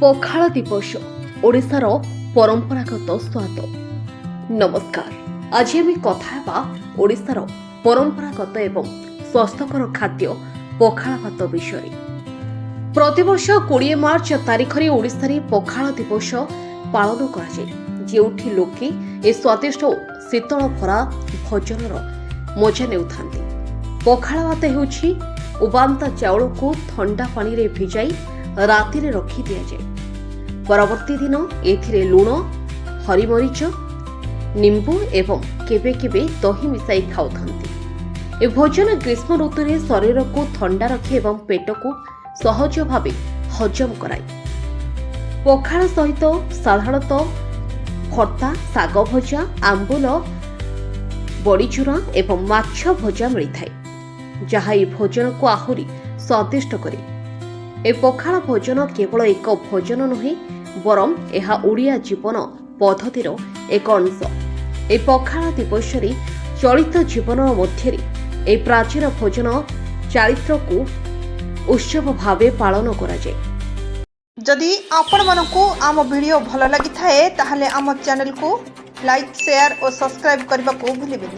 ପଖାଳ ଦିବସ, ଓଡ଼ିଶାର ପରମ୍ପରାଗତ ସ୍ୱାଦ। ନମସ୍କାର। ଆଜି ଆମେ କଥା ହେବା ଓଡ଼ିଶାର ପରମ୍ପରାଗତ ଏବଂ ସ୍ୱାସ୍ଥ୍ୟକର ଖାଦ୍ୟ ପଖାଳ ଭାତ ବିଷୟରେ। ପ୍ରତିବର୍ଷ 20 ମାର୍ଚ୍ଚ ତାରିଖରେ ଓଡ଼ିଶାରେ ପଖାଳ ଦିବସ ପାଳନ କରାଯାଏ, ଯେଉଁଠି ଲୋକେ ଏ ସ୍ୱାଦିଷ୍ଟ ଓ ଶୀତଳ ଭରା ଭୋଜନର ମଜା ନେଉଥାନ୍ତି। ପଖାଳ ଭାତ ହେଉଛି ଉବାନ୍ତା ଚାଉଳକୁ ଥଣ୍ଡା ପାଣିରେ ଭିଜାଇ ରାତିରେ ରଖି ଦିଆଯାଏ। ପରବର୍ତ୍ତୀ ଦିନ ଏଥିରେ ଲୁଣ, ହରିମରିଚ, ନିମ୍ବୁ ଏବଂ କେବେ କେବେ ଦହି ମିଶାଇ ଖାଉଥାନ୍ତି। ଏ ଭୋଜନ ଗ୍ରୀଷ୍ମ ଋତୁରେ ଶରୀରକୁ ଥଣ୍ଡା ରଖେ ଏବଂ ପେଟକୁ ସହଜ ଭାବେ ହଜମ କରାଏ। ପଖାଳ ସହିତ ସାଧାରଣତଃ ଭର୍ତ୍ତା, ଶାଗ ଭଜା, ଆମ୍ବୁଲ, ବଡ଼ିଚୁରା ଏବଂ ମାଛ ଭଜା ମିଳିଥାଏ, ଯାହା ଏହି ଭୋଜନକୁ ଆହୁରି ସ୍ୱାଦିଷ୍ଟ କରେ। ଏ ପଖାଳ ଭୋଜନ କେବଳ ଏକ ଭୋଜନ ନୁହେଁ, ବରଂ ଏହା ଓଡ଼ିଆ ଜୀବନ ପଦ୍ଧତିର ଏକ ଅଂଶ। ଏହି ପଖାଳ ଦିବସରେ ଚଳିତ ଜୀବନ ମଧ୍ୟରେ ଏହି ପ୍ରାଚୀନ ଭୋଜନ ଚାରିତ୍ରକୁ ଉତ୍ସବ ଭାବେ ପାଳନ କରାଯାଏ। ଯଦି ଆପଣମାନଙ୍କୁ ଆମ ଭିଡ଼ିଓ ଭଲ ଲାଗିଥାଏ, ତାହେଲେ ଆମ ଚ୍ୟାନେଲକୁ ଲାଇକ୍, ସେୟାର ଓ ସବସ୍କ୍ରାଇବ୍ କରିବାକୁ ଭୁଲିବେନି।